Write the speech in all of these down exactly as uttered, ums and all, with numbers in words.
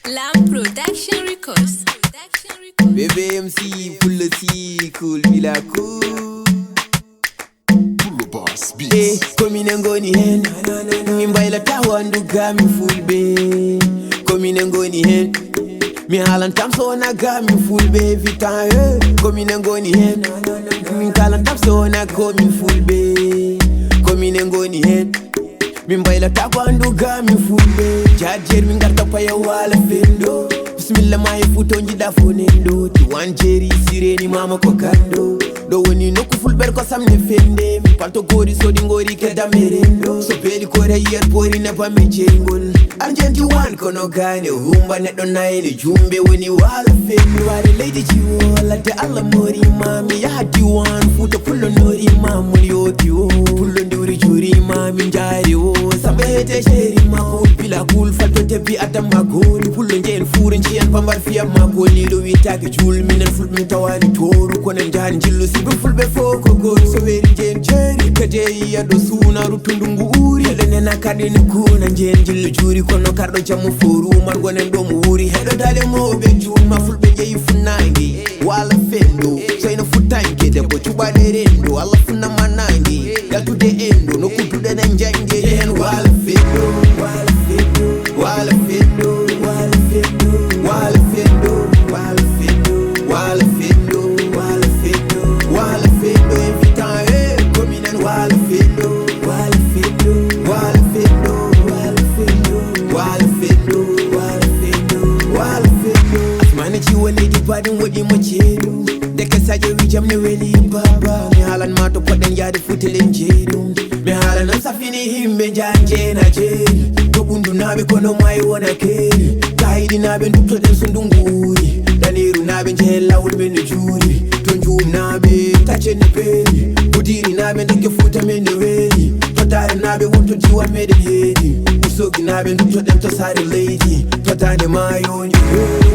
Lam Production Records. B B M C, Pullo C, Cool Bila Cool. Pullo Boss Eh, Beats. ko minen ngoni hen. Min mbaylata wandu ga min fulɓe. Ko minen ngoni hen. Mi haalantam sona ga min fulɓe vita eh. Ko minen ngoni hen. Min kalantam sona ko min fulɓe. Ko minen ngoni hen. Min mbaylata ko andu ga min fulɓe. Jajjer min garta paya wala fendo. Bismillah ma e futo jiɗa fo nendo. Ti wan jeri sireni mama ko kando. Ɗo woni nokku fulɓer ko samne fende. Mi palto gori sodi ngori ke damerendo. So beɗi kore yiyat pori ne ba mi ceygol. Arjenti wan kono gane humba neɗɗo nayne jumbe woni wala fendo. Ware leydi jiwo ladde Allah mori ma mi yaha diwan futa pullo nori ma mun yoti o. Pullo nduri juri ma min jari o. Sambe hete sheri ma ko bila kul falto te bi adam ma gori pullo njen furin jiyan pambar fiya ma ko ni do witake jul minen fulɓe min tawani toru kono en jahan jillu sibe fulɓe fo ko gori so weri njen jeri kade yiya ɗo suna rutundu ngu uri eɗo nena kadi ne kuna njen jillu juri kono karɗo jammu foru man gonen ɗo mo wuri heɗo dale mawɓe juma fulɓe jeyi funnange wala fendo soyno futtanke debbo cuɓaɗe rendo allah funnama nange yaltude endo nokku duɗaɗen jange ehen wala fendo wala fendo wala fendo wala fendo wala fendo wala fendo wala fendo wala fendo wala fendo invitan e communan wala fendo wala fendo wala fendo wala fendo wala fendo wala fendo wala fendo asmani jiwo leydi baɗum woɗimo ceeɗu ndeke sadio wi jam ne weli baba mi haalan ma to poɗɗen yaade futelen jeeɗum mi haalan on safini himɓe jan jeena jeeri to ɓundunaɓe kono mayi wona keeri kayiɗinaɓe duttoɗen so ndungu uri danirunaɓe jehen lawol men no juuri to jumnaɓe taccen no peeri budirinaɓe ndeke fuuta men no weeri to darinaɓe wonto diwan meɗen heedi usoginaɓe duttoɗen to saare leydi to dande mayoji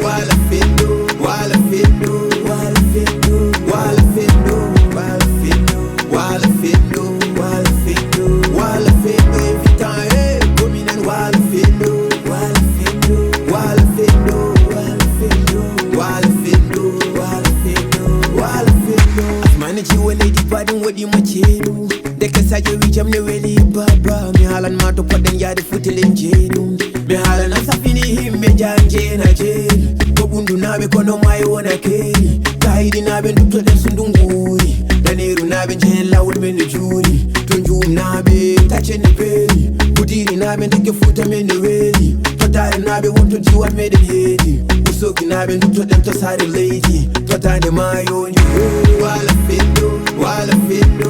wala fendo wala fendo wala fendo wala fendo wala fendo wala fendo wala fendo wala fendo invitan e communan wala fendo wala fendo wala fendo wala fendo wala fendo wala fendo wala fendo asmani jiwo leydi baɗum woɗimo ceeɗu ndeke sadio wi jam ne weli baba mi haalan ma to poɗɗen yaade futelen jeeɗum mi haalan on safini himɓe jan jeena jeeri to ɓundunaɓe kono mayi wona keeri kayiɗinaɓe duttoɗen so ndungu uri danirunaɓe jehen lawol men no juuri to jumnaɓe taccen no peeri budirinaɓe ndeke fuuta men no weeri to darinaɓe wonto diwan meɗen heedi usoginaɓe duttoɗen to saare leydi to dande mayoji wala fendo wala fendo